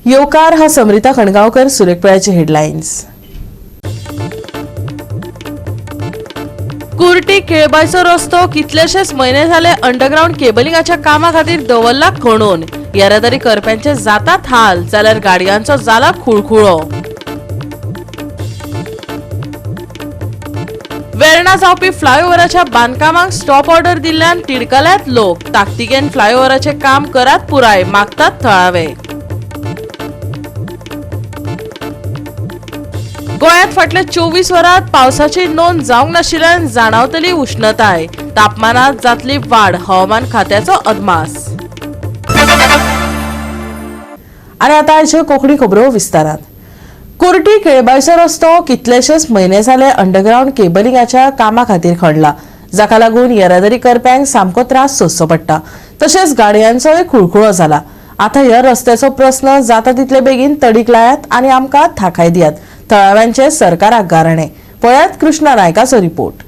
येवकार हा समरिता खणगांवकर. सुरेखपळ्याचे हेडलायन्स. कुर्टी केळबायचो रस्तो कितलेशेच म्हयने झाले अंडरग्राउंड केबलिंगाच्या कामा खातीर दवरला खणून. येरादारी करप्यांचे जातात हाल, जाल्यार गाडयांचो जाला खुळखुळो. वेर्णा जावपी फ्लायओव्हराच्या बांदकामाक स्टॉप ऑर्डर दिल्ल्यान तिडकल्यात लोक. ताकतिकेन फ्लायओव्हराचे काम करात पुराय, मागतात थळावे. गोंयांत फाटल्या 24 वरांत पावसाची नोंद जावंक नाशिल्ल्यान जाणावतली उश्णताय. तापमानात जातली वाड, हवामान खात्याचो अदमास. आनी आतां आयच्यो कोंकणी खबरो विस्तारात. कुर्टी केळबायचो रस्तो कितलेशेच म्हयने जाले अंडरग्राउंड केबलिंगाच्या कामा खातीर खणला, जाका लागून येरादारी करप्यांक सामको त्रास सोंसचो पडटा, तशेंच गाडयांचोय खुळखुळो जाला. आतां ह्या रस्त्याचो प्रस्न जाता तितले बेगीन तडीक लायात आनी आमकां थाकाय दियात, थळाव्यांचे सरकाराक गाराणें. पळयात कृष्णा नायकाचो रिपोर्ट.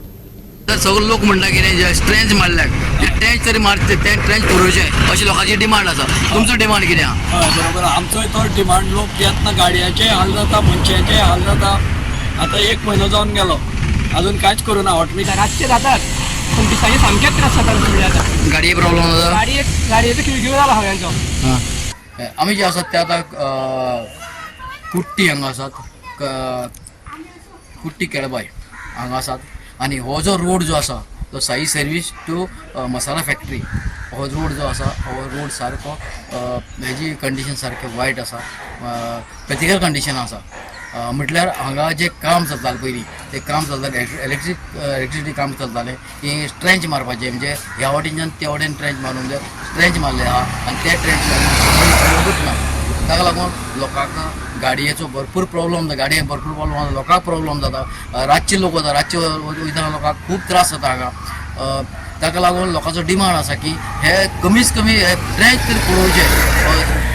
तर सगळे लोक म्हणटा कितें ट्रेंच मारल्याक ते ट्रेंच तरी मारचे, ते ट्रेंच पुरोवचे अशी लोकांची डिमांड आसा. तुमचो डिमांड कितें आहा? हय बरोबर, आमचोय तो डिमांड. लोक येतना गाडयांचे हाल जाता, मनशांचे हाल जाता. आतां एक म्हयनो जावन गेलो, अजून कांयच करूं ना. हॉटमिक्स रातचे जातात, पण दिसाचे सामकेच त्रास जातात म्हणल्यार आतां. गाडये प्रॉब्लम जाता. गाडयेचो खिळखिळो जाला सगळ्यांचो. हां, आमी जे आसात ते आतां कुट्टी हांगा आसात, कुट्टी केळबाय हांगा आसात. आनी हो जो रोड जो आसा तो Sai service to masala factory, हो रोड जो आसा हो रोड सारको हेजी कंडिशन सारकें वायट आसा, क्रिटिकल कंडिशन आसा. म्हटल्यार हांगा जें काम चलतालें पयलीं, तें काम चलतालें इलेक्ट्रिसिटी काम चलतालें की ट्रेंच मारपाचें, म्हणजे ह्या वटेनच्यान त्या वटेन ट्रेंच मारून, म्हणजे ट्रेंच मारले आहा आनी ते ट्रेंच मारून ना, ताका लागून लोकांक गाडयेचो भरपूर प्रॉब्लम जाता, गाडयेक भरपूर प्रॉब्लम जाता, लोकांक प्रॉब्लम जाता. रातचे लोक वता, रातचे वयतना लोकांक खूब त्रास जाता हांगा. ताका लागून लोकांचो डिमांड आसा की हे कमीच कमी हे ट्रेंच तरी पळोवचे,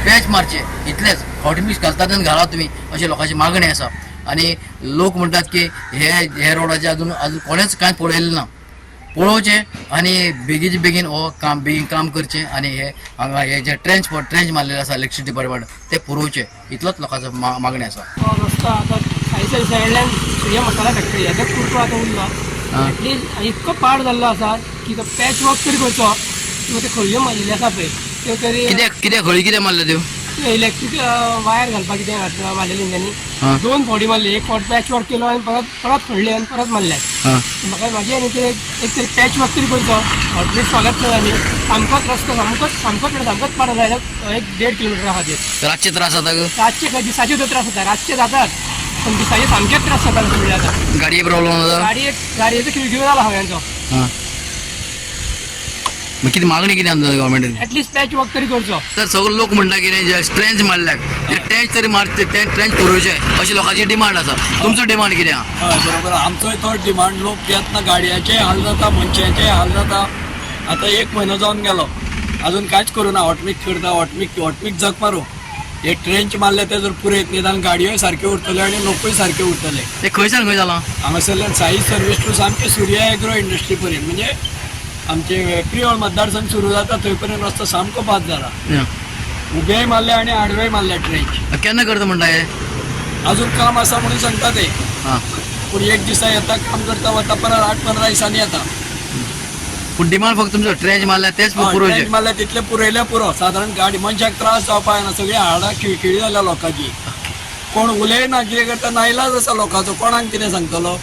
पॅच मारचे, इतलेच हॉटमिक्स घालता तेन्ना घाला तुमी, अशें लोकांची मागणी आसा. आनी लोक म्हणटात की हे हे रोडाचे अजून अजून कोणेच कांय पळयलें ना, पळोवचें आनी बेगीन बेगीन हो काम बेगीन काम करचें आनी हे हांगा हे जे ट्रेंच ट्रेंच मारलेले आसा इलेक्ट्रिसिटी डिपार्टमेंट ते पुरोवचें, इतलोच लोकांचो मागणें आसा. हो रस्तो आतां साई सर्विसा कडल्यान सुर्या मसाला फॅक्टरी हाजो कुडको आतां उरलो. एटलीस्ट इतको पाड जाल्लो आसा की तो पॅच वर्क तरी करचो किंवा ते खळयो मारिल्ल्यो आसा पळय त्यो तरी. कित्याक कित्याक खळी कितें मारल्यो त्यो? इलेक्ट्रीक वायर घालपाक कितें घातला मारलेली तेंच्यांनी. हां. दोन फावटी मारली, एक फावट पॅच वर्क केलो आनी परत परत खणली आनी परत मारले. हां. म्हाका म्हाजें न्ही ते एक तरी पॅच वर्क तरी करचो. हॉटमिक्स चलत ना आनी सामकोच रस्तो सामकोच सामकोच म्हणल्यार सामकोच पाड जाला. 1-1.5 किलोमिटरा खातीर. रातचे त्रास जाता ग? रातचे खंय, दिसाचे सुद्दां त्रास जाता. रातचे जातात, पण दिसाचे सामकेच त्रास जातात म्हणल्यार आतां. गाडये प्रॉब्लम जाता. गाडयेचो खिळखिळो जाला सगळ्यांचो. हां, मग कितें मागणी कितें आमच्या गव्हर्मेंटान? एटलीस्ट पॅच वर्क तरी करचो. तर सगळे लोक म्हणटा कितें जे ट्रेंच मारल्याक ते ट्रेंच तरी मारचे, ते ट्रेंच पुरोवचे अशी लोकांची डिमांड आसा. तुमचो डिमांड कितें आहा? हय बरोबर, आमचोय तो डिमांड. लोक येतना गाडयांचे हाल जाता, मनशांचे हाल जाता. आतां एक म्हयनो जावन गेलो, अजून कांयच करूं ना. हॉटमिक्स करता, हॉटमिक्स हॉटमिक्स जग मारूं. हे ट्रेंच मारले ते जर पुरयत निदान गाडयोय सारक्यो उरतल्यो आनी लोकूय सारके उरतले. ते खंयच्यान खंय जालां? हांगासरल्यान साई सर्वीस टू सामकें सुर्या एग्रो इंडस्ट्री पर्यंत, म्हणजे आमचे प्रियोळ मतदारसंघ सुरू जाता थंय पर्यंत रस्तो सामको बाद जाला. उबेय मारले आनी आडवेय मारले ट्रेंच. केन्ना करता म्हणटा हे? अजून काम आसा म्हणून सांगता ते. हां. पूण एक दिसा येता, काम करता, वता, परत 8-15 दिसांनी येता. पूण डिमांड फक्त तुमचो ट्रेंच मारल्या तेच हय, पुरोवचे. ट्रेंच मारल्या तितले पुरयल्या पुरो. सादारण गाडी मनशाक त्रास जावपाक जायना. सगळी हाडां खिळखिळी जाल्या लोकांची. कोण उलयना, कितें करता, नाइलाज आसा लोकांचो, कोणाक कितें सांगतलो.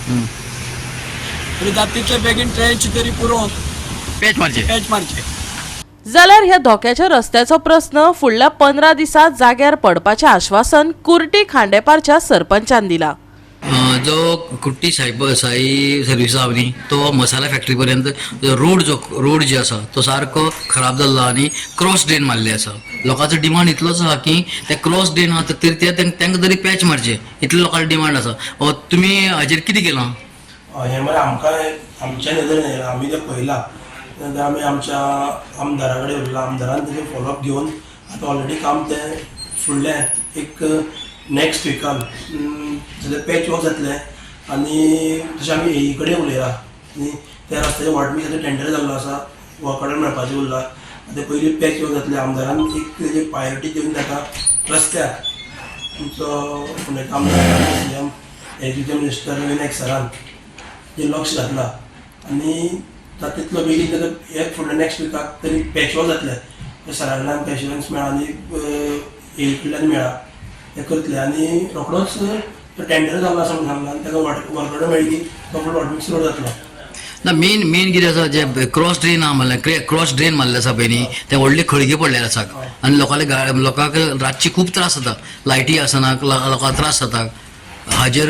तरी जाता तितले बेगीन ट्रेंच तरी पुरोवन पॅच मारचे. पॅच मारचे. जाल्यार ह्या धोक्याच्या रस्त्याचो प्रस्न फुडल्या 15 दिसांत जाग्यार पडपाचें आश्वासन कुर्टी खांडेपारच्या सरपंचान दिला. जो कुट्टी साई साई सर्वीस आहा न्ही, तो मसाला फॅक्टरी पर्यंत रोड जो रोड जे आसा तो सारको खराब जाल्लो आनी क्रॉस ड्रेन मारले आसा. लोकांचो डिमांड इतलोच आहा की ते क्रॉस ड्रेन आहा तरी ते तांकां तरी पॅच मारचे, इतलो लोकांचो डिमांड आसा. तुमी हाजेर कितें केलां? हें म्हळ्यार आमकां आमच्या नदरेन येयलां, आमी तें पळयलां. तेन्ना आमी आमच्या आमदारा कडेन उरला, आमदारान तेजें फॉलोअप घेवन आतां ऑलरेडी काम तें फुडलें एक नॅक्स्ट विकान सगळें पॅच वर्क जातलें. आनी तशें आमी एई कडेन उलयलां आनी त्या रस्त्याचें वॉटमिक्साचें टेंडर जाल्लो आसा, वर्क ऑर्डर मेळपाचें उरला. आतां पयलीं पॅच वर्क जातलें. आमदारान एक तेजें प्रायोरिटी दिवन ताका रस्त्याक आमचो म्हणजे आमदार सीएम एज्युकेशन मिनिस्टर विनायक सरान जे लक्ष घातलां आनी तातूंतलो बेगीन ताका हे फुडल्या नॅक्स्ट विकाक तरी पॅचवर्क जातलें ते सरा कडल्यान आमकां एश्युरन्स मेळ्ळा आनी हेजे कडल्यान मेळ्ळा ते करतले आनी रोखडोच तो टेंडर जाल्लो आसा म्हणून सांगला आनी ताका वर्क ऑर्डर मेळ्ळी की तो फुडलो हॉटमिक्स रोड जातलो. ना, मेन मेन कितें आसा, जे क्रॉस ड्रेन आहा म्हणल्यार क्रॉस ड्रेन मारलें आसा पळय न्ही, ते व्हडले खळगे पडलेले आसा आनी लोकांले लोकांक रातची खूब त्रास जाता, लायटी आसना, लोकांक त्रास जाता. हाजेर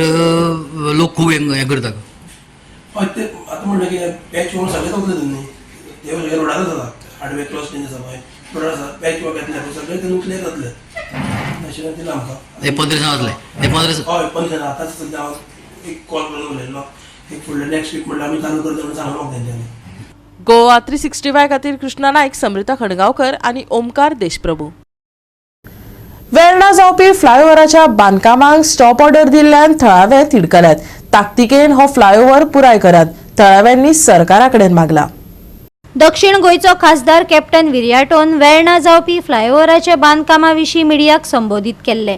लोक खूब हें करता. हय, ते आतां म्हणलें की पॅच वर्क सगळें वतलें न्ही, ते सगळें रोडारच जाता. आडवे क्रॉस ड्रेन आसा पळय, रोडार आसा, पॅच वर्क येतलें पळय सगळें तेतून क्लियर जातलें अशें दिलां आमकां. हे 15 दिसां जातलें, हे 15 दिसां. हय, 15 दिसां. आतांच सद्या हांव एक कॉल करून उलयल्लो, एक फुडल्या नॅक्स्ट वीक म्हणल्यार आमी चालू करता म्हणून सांगलो म्हाका तेंच्यांनी. गोवा 365 खातीर कृष्णा नाईक, समृता खडगांवकर आनी ओमकार देशप्रभू. वेर्णा जावपी फ्लायओव्हराच्या बांदकामाक स्टॉप ऑर्डर दिल्ल्यान थळावे तिडकल्यात. ताकतिकेन हो फ्लायओव्हर पुराय करात, थळाव्यांनी सरकारा कडेन मागला. दक्षिण गोंयचो खासदार कॅप्टन विरियाटोन वेर्णा जावपी फ्लायओव्हराच्या बांदकामा विशीं मिडियाक संबोधीत केल्ले.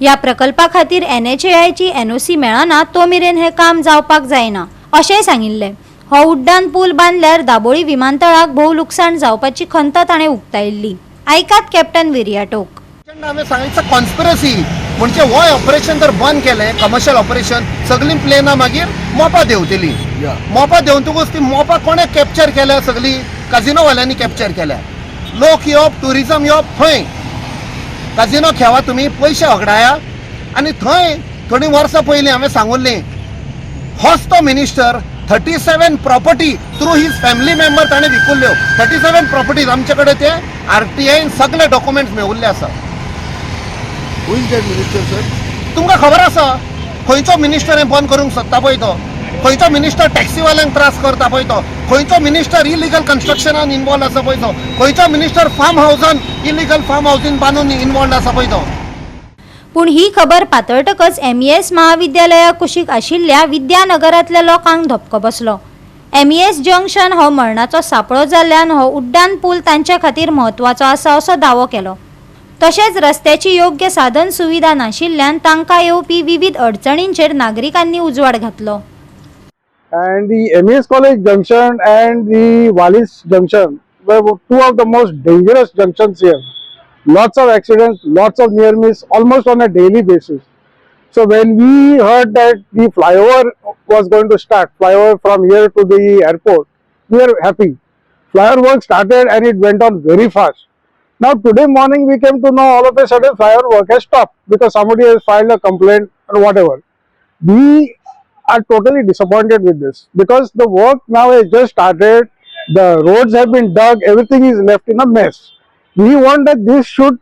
ह्या प्रकल्पा खातीर एनएचएआयची एनओसी मेळना तो मेरेन हें काम जावपाक जायना अशेंय सांगिल्लें. हो उड्डाण पूल बांदल्यार दाबोळी विमानतळाक भोव लुकसाण जावपाची खंत ताणें उक्तायल्ली. आयकात कॅप्टन विरियाटोक. प्रचंड हांवें सांगलें, it's a conspiracy. म्हणजे हो ऑपरेशन जर बंद केलें, कमर्शियल ऑपरेशन, सगळीं प्लेनां मागीर मोपा देंवतली. मोपा देंवतकूच ती मोपा कोणें कॅप्चर केल्या? सगळी काजिनोवाल्यांनी कॅप्चर केल्या. लोक येवप, ट्युरिजम येवप, थंय काजिनो खेवा, तुमी पयशे होगडाया. आनी थंय थोडीं वर्सां पयलीं हांवें सांगुल्लें, होच तो minister 37 property through his family member ताणें विकुल्ल्यो 37 प्रॉपर्टीज. आमचे कडेन ते आरटीआयन सगळे डॉक्युमेंट्स मेळिल्ले आसा. Who is that minister, sir? तुमकां खबर आसा खंयचो मिनिस्टर हें बंद करूंक सोदता पळय तो, खंयचो मिनिस्टर टॅक्सीवाल्यांक त्रास करता पळय तो, खंयचो मिनिस्टर इलिगल कन्स्ट्रक्शनान इनवॉल्व आसा पळय तो, खंयचो मिनिस्टर फार्म हावसान इलिगल फार्म हावसीन बांदून इनवॉल्व आसा पळय तो. पूण ही खबर पातळटकच एमईएस महाविद्यालया कुशीक आशिल्ल्या विद्यानगरांतल्या लोकांक धपको बसलो. एमईएस जंक्शन हो मरणाचो सांपळो जाल्ल्यान हो उड्डाण पूल तांच्या खातीर म्हत्वाचो आसा असो दावो केलो. तशेंच रस्त्याची योग्य साधन सुविधा नाशिल्ल्यान तांकां येवपी विविध अडचणींचेर नागरिकांनी उजवाड घातलो. And the MES College Junction and the Wallis Junction were two of the most dangerous junctions here. Lots of accidents, lots of near miss, almost on a daily basis. So when we heard that the flyover was going to start, flyover from here to the airport, we were happy. Flyover work started and it went on very fast. Now today morning we came to know all of a sudden flyover work has stopped because somebody has filed a complaint or whatever. We are totally disappointed with this because the work now has just started, the roads have been dug, everything is left in a mess. We want that this should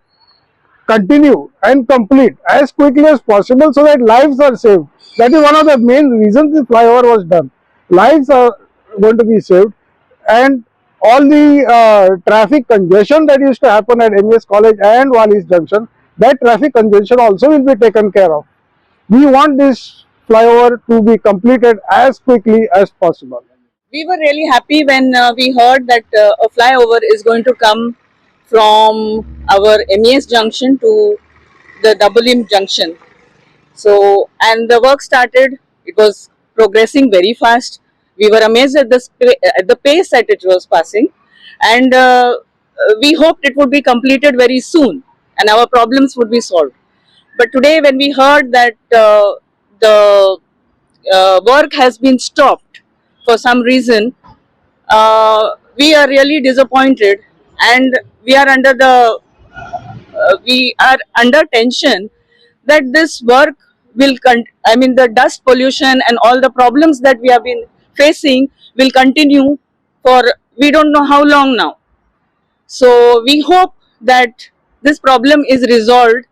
continue and complete as quickly as possible so that lives are saved. That is one of the main reasons the flyover was done. Lives are going to be saved and all the traffic congestion that used to happen at MES College and Wallis Junction, that traffic congestion also will be taken care of. We want this flyover to be completed as quickly as possible. We were really happy when we heard that a flyover is going to come from our MES junction to the Dabolim junction. So, and the work started, it was progressing very fast. We were amazed at the pace that it was passing, and we hoped it would be completed very soon and our problems would be solved. But today, when we heard that the work has been stopped for some reason, we are really disappointed and we are under tension that this work will I mean, the dust pollution and all the problems that we have been facing will continue for we don't know how long now. So we hope that this problem is resolved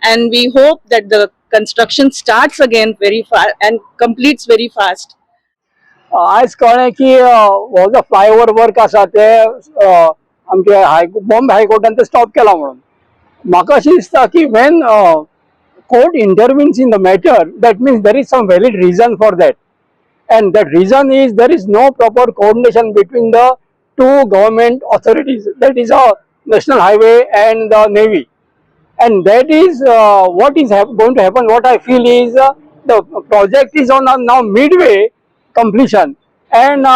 and we hope that the construction starts again very fast and completes very fast. आयज कळ्ळें की हो जो flyover work आसा ते आमचे हाय बॉम्बे हायकोर्टान ते stop केला म्हणून. म्हाका अशें दिसता की when court intervenes in the matter, that means there is some valid reason for that, and that reason is there is no proper coordination between the two government authorities, that is a National Highway and the Navy. And that is what is going to happen. What I feel is the project is on now midway completion, and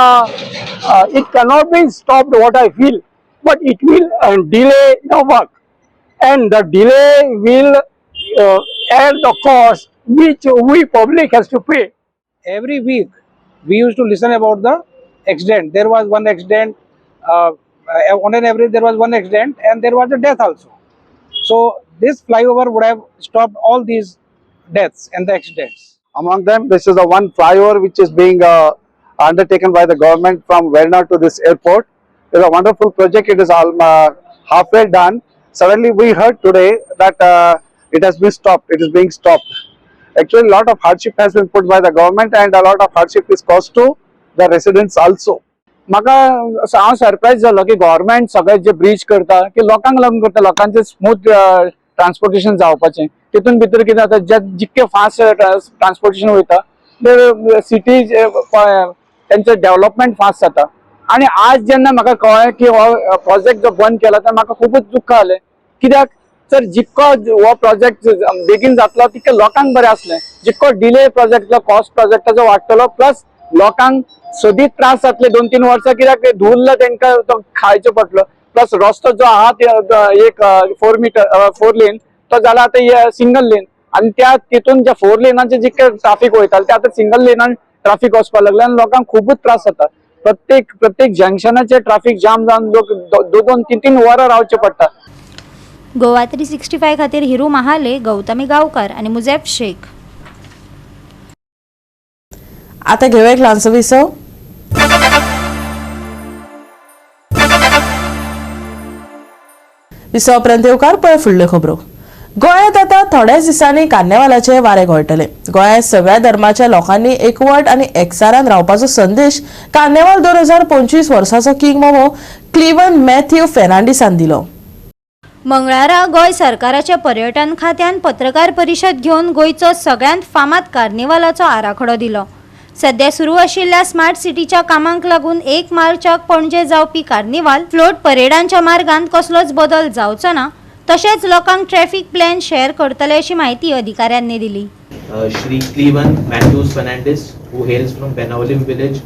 it cannot be stopped, what I feel, but it will delay the work, and the delay will add the cost which we public has to pay. Every week we used to listen about the accident. There was one accident, on an average there was one accident, and there was a death also. So this flyover would have stopped all these deaths and the accidents. Among them, this is the one flyover which is being undertaken by the government from Verna to this airport. It is a wonderful project. It is all halfway done. Suddenly, we heard today that it has been stopped. It is being stopped. Actually, a lot of hardship has been put by the government, and a lot of hardship is caused to the residents also. म्हाका हांव surprise जालो की government सगळे जे bridge करता की लोकांक लागून करता, लोकांचे स्मूथ ट्रान्सपोर्टेशन जावपाचें. तितून भितर कितें जाता, जे जितके फास्ट ट्रान्सपोर्टेशन वयता ते सिटी तेंचें डेव्हलपमेंट फास्ट जाता. आनी आज जेन्ना म्हाका कळ्ळें की हो प्रोजेक्ट जो बंद केला तर म्हाका खुबूच दुख्ख जालें, कित्याक तर जितको हो प्रोजेक्ट बेगीन जातलो तितकें लोकांक बरें आसलें. जितको डिले प्रोजेक्ट कॉस्ट प्रोजेक्टाचो वाडटलो, प्लस लोकांक सदींच त्रास जातले 2-3 वर्सां, कित्याक धुल्ल तांकां तो खायचो पडलो. प्लस रस्तो जो आहा ते एक 4 मिटर 4 लेन तो जाला आतां सिंगल लेन, आनी त्या तितून जे 4 लेनाचे जितके ट्राफीक वयताले ते आतां सिंगल लेनान ट्राफीक वचपाक लागले आनी लोकांक खुबूच त्रास जाता. प्रत्येक प्रत्येक जंक्शनाचेर ट्राफीक जाम जावन लोक दोन दोन तीन तीन वरां रावचें पडटा. गोवा 365 खातीर हिरू महाले, गौतमी गांवकर आनी मुजेफ शेख. आता घेऊया एक ल्हानसो विसव. विसवा उपरांत येवकार. पळय फुडल्यो खबरो. गोंयांत आतां थोड्याच दिसांनी कार्नेवालाचे वारे घोळटले. गोंयांत सगळ्या धर्माच्या लोकांनी एकवट आनी एकचारान रावपाचो संदेश कार्नेवाल 2025 वर्साचो किंग मोमो क्लिवन मॅथ्यू फेर्नांडीसान दिलो. मंगळारा गोंय सरकाराच्या पर्यटन खात्यान पत्रकार परिशद घेवन गोंयचो सगळ्यांत फामाद कार्निवालाचो आराखडो दिलो. सध्या सुरू आशिल्ल्या स्मार्ट सिटीच्या कामांक लागून 1 मार्चाक पणजे जावपी कार्निवाल फ्लोट परेडांच्या मार्गांत कसलोच बदल जावचो ना, तशेंच लोकांक ट्रॅफिक प्लॅन शेअर करतले अशी माहिती अधिकाऱ्यांनी दिली. Shri Cleven Matthews Fernandez, who hails from Benaulim village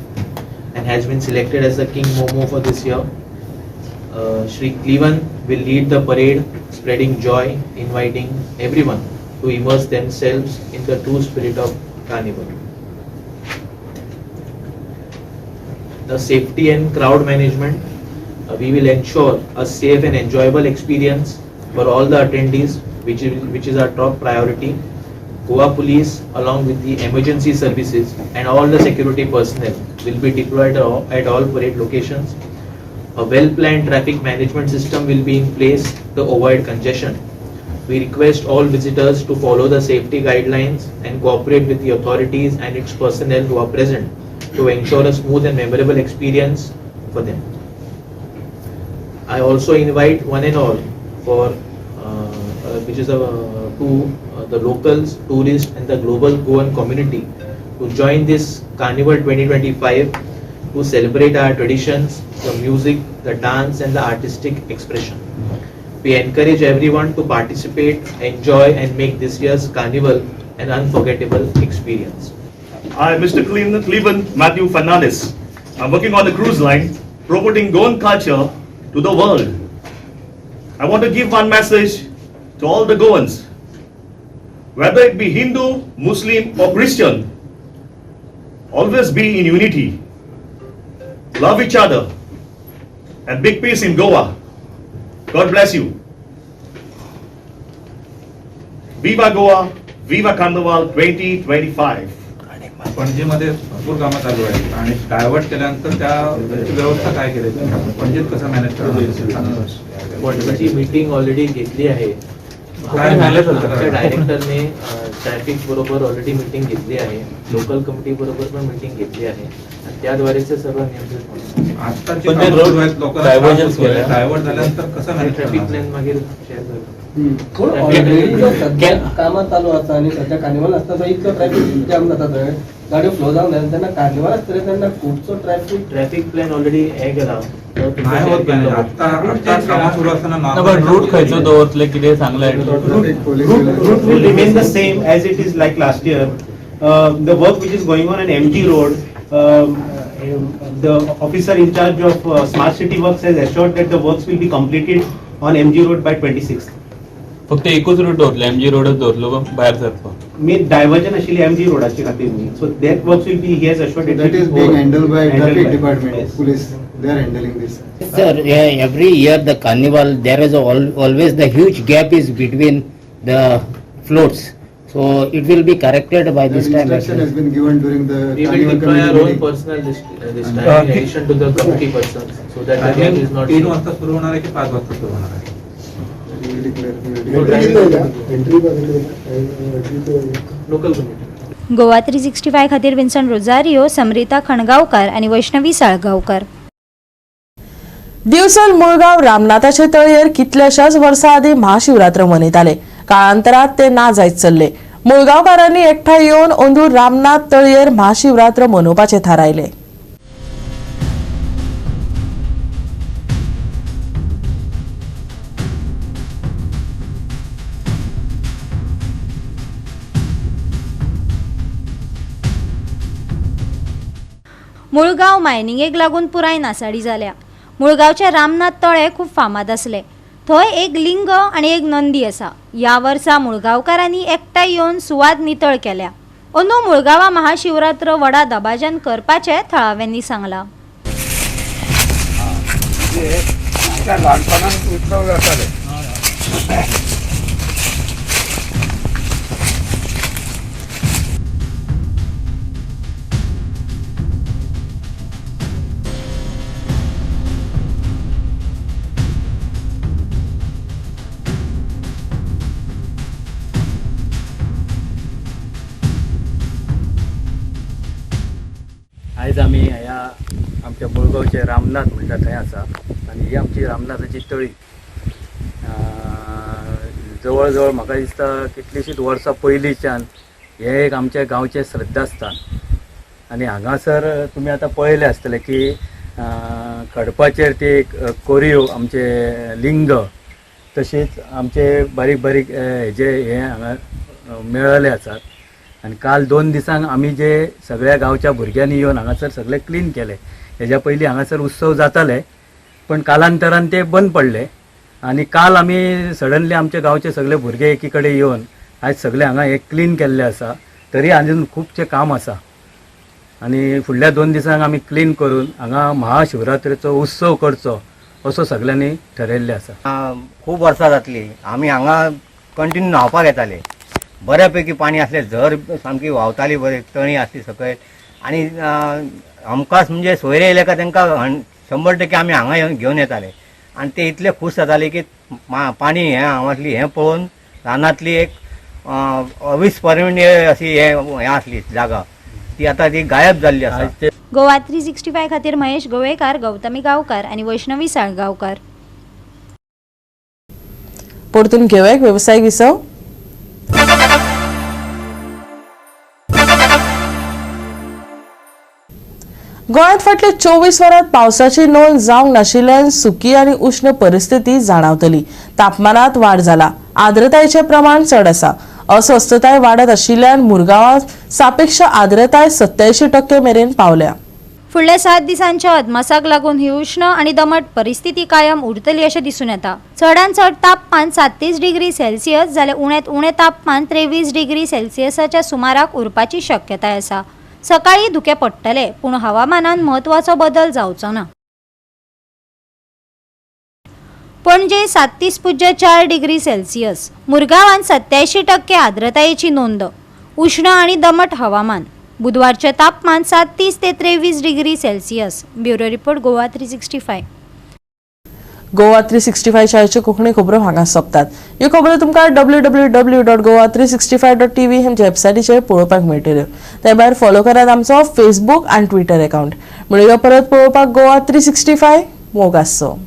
and has been selected as the King Momo for this year. Shri Cleven will lead the parade, spreading joy, inviting everyone to immerse themselves in the true spirit of Carnival. The safety and crowd management, we will ensure a safe and enjoyable experience for all the attendees, which is our top priority. Goa Police, along with the emergency services and all the security personnel, will be deployed at all parade locations. A well-planned traffic management system will be in place to avoid congestion. We request all visitors to follow the safety guidelines and cooperate with the authorities and its personnel who are present to ensure a smooth and memorable experience for them. I also invite one and all for which is to the locals, tourists, and the global Goan community to join this Carnival 2025 to celebrate our traditions, the music, the dance, and the artistic expression. We encourage everyone to participate, enjoy, and make this year's Carnival an unforgettable experience. I am Mr. Cleveland Matthew Fernandez. I'm working on the cruise line, promoting Goan culture to the world. I want to give one message to all the Goans. Whether it be Hindu, Muslim, or Christian, always be in unity. Love each other and big peace in Goa. God bless you. Viva Goa, Viva Carnival 2025. पणजीमध्ये भरपूर कामं चालू आहेत आणि divert केल्यानंतर त्या त्याची व्यवस्था काय केली, पणजीत कसं मॅनेज करणार? पणजीची मीटिंग ऑलरेडी घेतली आहे. काय manage होतं आमच्या का? डायरेक्टरने ट्रॅफिक बरोबर ऑलरेडी मीटिंग घेतली आहे, लोकल कमिटी बरोबर पण मीटिंग घेतली आहे आणि त्याद्वारेच ते सर्व नियंत्रित होणार. आत्ताची कामं सुरू आहेत, लोकांना त्रास होतोय. डायव्हर्ट झाल्यानंतर कसं मॅनेज ट्रॅफिक करणार? प्लॅन मागीर शेअर करतो. पूण ऑलरेडी जो सध्या कामां चालू आसा आनी सध्या कार्निवल आसता तो इतलो ट्रॅफिक जाम जाता थंय. गाडयो फ्लो जावंक जाय तेन्ना कार्निवाल आसतलें तेन्ना खुबसो ट्रॅफिक प्लॅन ऑलरेडी हे केला. नाही होत मॅनेज. आता आता कामां सुरू असताना ना, but route खंयचो दवरतले कितें सांगलें? Route will remain the same as it is like last year. The work which is going on in MG Road, the officer in charge of Smart City Works has assured that the works will be completed on MG Road by 26th. फक्त एकूच route दवरले, MG रोडच दवरलो भायर सरपाक. Main diversion आशिल्ली MG रोडाचे खातीर न्ही, so that works will be, he has assured it That will is be being over. handled by Handled traffic by- department, Yes. police, they are handling this. Sir, yeah, every year the carnival, there is always the huge gap is between the floats. So it will be corrected by That this time. instruction has been given during the We will carnival deploy our committee own meeting. personnel this time in addition to the committee persons, so that the gap is not 3 seen. वाजता सुरू होणार आहे की 5 वाजता सुरू होणार आहे? We will declare, we will declare. Local committee. Goa 365 खातीर विन्सन रोजारियो, समरिता खणगांवकार आनी वैष्णवी साळगांवकार. दिवचल मुळगाव रामनाथाचे तळयेर कितल्याशाच वर्सां आदीं महाशिवरात्र मनयताले. काळांतरात ते ना जायत चल्ले. मुळगांवकारांनी एकठांय येवन अंदू रामनाथ तळयेर महाशिवरात्र मनोवपाचें थारायलें. मुळगांव मायनिंगेक लागून पुराय नासाडी जाल्या. मुळगांवचे रामनाथ तळे खूब फामाद आसले. थंय एक लिंग आनी एक नंदी आसा. ह्या वर्सा मुळगांवकारांनी एकठांय येवन सुवात नितळ केल्या. अंदू मुळगांवा महाशिवरात्र व्हडा दबाज्यान करपाचें थळाव्यांनी सांगलां. ल्हानपणान उत्सव जाताले. आयज आमी ह्या आमच्या मुळगांवचे रामनाथ म्हणटा थंय आसा आनी ही आमची रामनाथाची तळी जवळ जवळ म्हाका दिसता कितलींशींच वर्सां पयलींच्यान हें एक आमच्या गांवचें श्रद्धास्थान. आनी हांगासर तुमी आतां पळयलें आसतलें की खडपाचेर ती एक कोरीव आमचें लिंग तशीच आमचे बारीक बारीक हेजे हे हांगा मेळ्ळेले आसात. आनी काल 2 दिसांक आमी जे सगळ्या गांवच्या भुरग्यांनी येवन हांगासर सगळें क्लीन केलें. हेज्या पयलीं हांगासर उत्सव जाताले पण कालांतरान ते बंद पडले आनी काल आमी सडनली आमच्या गांवचे सगळे भुरगे एकी कडेन येवन आयज सगळे हांगा हे क्लीन केल्ले आसा. तरी आजून खुबशें काम आसा आनी फुडल्या 2 दिसांक आमी क्लीन करून हांगा महाशिवरात्रेचो उत्सव करचो असो सगळ्यांनी ठरयल्लें आसा. खूब वर्सां जातली आमी हांगा कंटिन्यू न्हांवपाक येताले. बऱ्यापैकी पाणी आसलें, झर सामकी व्हांवताली, बरी तळी आसली सकयल. आनी आमकांच म्हणजे सोयरे येयले काय तांकां 100% आमी हांगा येवन घेवन येताले आनी ते इतले खूश जाताले की पाणी हें हांगासली हें पळोवन रानांतली एक अविस्मरणीय अशी हें आसली जागा, ती आतां ती गायब जाल्ली आसा. गोवा 365 खातीर महेश गोवेकार, गौतमी गांवकार आनी वैष्णवी साळगांवकार. परतून घेवया एक वेवसायीक विसव. गोंयांत फाटल्या 24 वरांत पावसाची नोंद जावंक नाशिल्ल्यान सुकी आनी उश्ण परिस्थिती जाणावतली. तापमानात वाड जाला, आर्द्रतायेचें प्रमाण चड आसा. अस्वस्थताय वाडत आशिल्ल्यान मुरगांवांत सापेक्ष आर्द्रताय 87% मेरेन पावल्या. फुडल्या 7 दिसांच्या अदमासाक लागून ही उश्ण आनी दमट परिस्थिती कायम उरतली अशें दिसून येता. चडांत चड तापमान 37 डिग्री सेल्सियस जाल्यार उण्यांत उणें तापमान 23 डिग्री सेल्सियसाच्या सुमाराक उरपाची शक्यताय आसा. सकाळी धुकें पडटले पूण हवामानात म्हत्वाचो बदल जावचो ना. पणजे 37.4 डिग्री सेल्सियस, मुरगांवांत 87% आर्द्रतायेची नोंद. उश्ण आनी दमट हवामान. बुधवारचें तापमान 37 ते 23 degree Celsius. Bureau report, Goa 365. Goa 365 शाळेच्यो Konkani खबरो हांगा सोंपतात. ह्यो खबरो तुमकां www.goa365.tv आमच्या वेबसायटीचेर पळोवपाक मेळटल्यो. ते भायर फॉलो करात आमचो फेसबूक आनी ट्विटर अकावंट. मेळुया परत पळोवपाक गोवा 365. मोग आसचो.